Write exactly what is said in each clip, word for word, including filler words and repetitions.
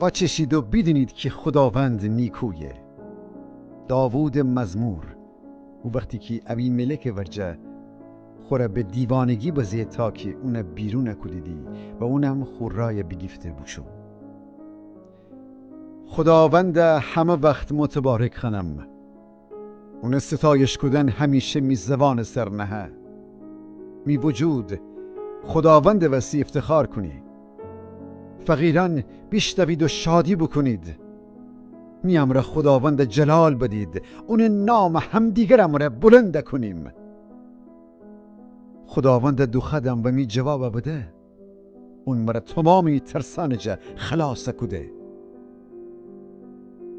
وأچشید و بیدینید کی خوداوند نیکویه. داوودٚ مزمور. او وختی کی ابیملکٚ ورجه خوره به دیوانگی بزه تا کی اونه بیرون کودیدی و اونم خو رای بیگیفته بوشو. خوداوند همه وخت متبارک خوأنم. اونٚ ستایش کودن همیشه می زبانٚ سر نهه. می وجود خوداوندٚ وسی افتخار کونه. فقیرأن بیشنوید و شادی بوکونید. می امرأ خوداوندَ جلال بدید، اونٚ نامَ همدیگر امرأ بلند کونیم. خوداوندَ دوخوأدم و می جوابَ بده. اون مرَ تومامٚ می ترسأنٚ جا خلاص کوده.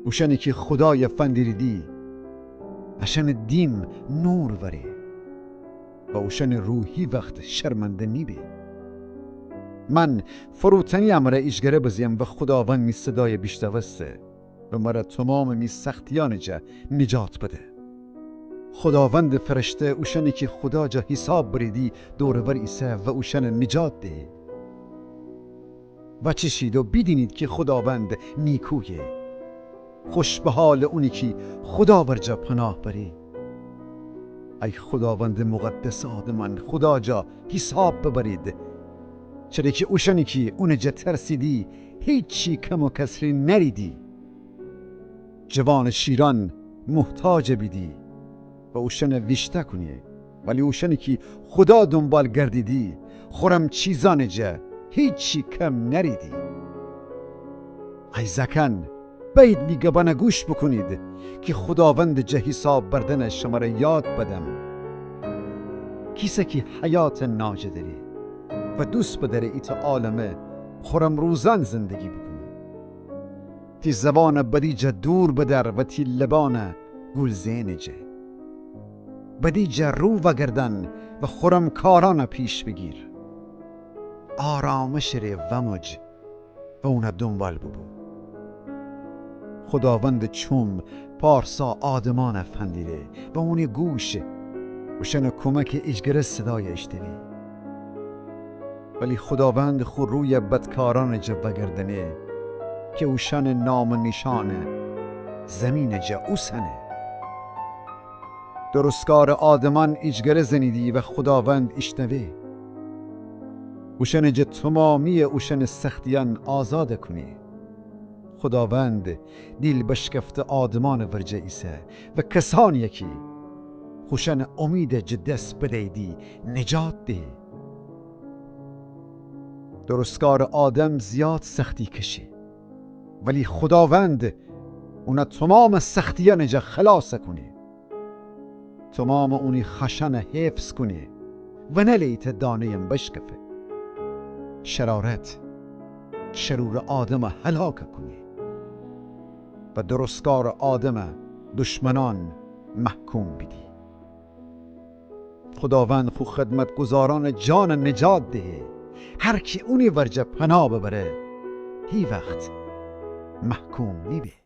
اوشأنی کی خودایَ فندیریدی، اشأنٚ دیم نور وأره و اوشأنٚ روح هیوخت شرمنده نیبه. من فروتنی امرأ ایجگره بزیم و خوداوند می صدایَ بیشنوسته و مرَ تومامٚ می سختیأنٚ جا نجات بده. خوداوندٚ فرشته اوشأنی کی خودا جا حیساب بریدی دور و بر ایسه و اوشأنَ نجات دهه. وأچشید و بیدینید کی خوداوند نیکویه. خوش به حالٚ اونی کی خودا ورجه پناه بره. ای خوداوندٚ مقدس آدمأن خودا جا حیساب ببرید. چره کی اوشأنی کی اونٚ جا ترسیدی هیچی کم و کسری نأریدی. جوانٚ شیرأن محتاج بیدی و اوشأنَ ویشتأ کونه، ولی اوشأنی کی خودا دونبال گردیدی، خورم چیزأنٚ جا هیچی کم نأریدی. ای زأکأن، بأیید می گبأنَ گوش بوکونید کی خوداوندٚ جا حیساب بردنَ شمره یاد بدم. کیسه کی حیاتٚ ناجَ دأره و دوست بدأره ایتأ عالمه خورم روزأن زندگی بوکونه. تی زبانَ بدی جا دور بدأر و تی لبأنَ گول‌زئنٚ جا. بدی جا رو وأگردأن و خورم کارأنَ پیش بیگیر. آرامشٚ ره وأموج و اونَ دونبال بوبو. خوداوندٚ چوم پارسا آدمأنَ فندیره و اونی گوش اوشأنٚ کومکٚ ایجگره صدایَ ایشتأوه. ولی خوداوند خو رویَ بدکارأنٚ جا وأگردأنه کی اوشأنٚ نام و نیشأنَ زیمینٚ جا اوسأنه. درستکارٚ آدمأن ایجگره زنیدی و خوداوند ایشنوه. اوشأنٚ جا تومامییٚ اوشأنٚ سختیأن آزادَ کونه. خوداوند دیل بشکفته آدمأنٚ ورجه ایسه و کسأنیی کی خوشأنٚ اومیدَ جٚه دس بدییدی نجات دهه. درستکارٚ آدم زیاد سختی کشه، ولی خوداوند اونَ تومامٚ سختیأنٚ جا خلاصَ کونه. تومامٚ اونی خأشأنَ حفظ کونه و نله ایتأ دانه‌یم بشکفه. شرارت شرورٚ آدمَ هلاکَ کونه و درستکارٚ آدمٚ دشمنأن محکوم بیدی. خوداوند خو خدمتگذارأنٚ جانَ نجات دهه. هر کی اونی ورجه پناه ببره، هیوخت محکوم نیبه.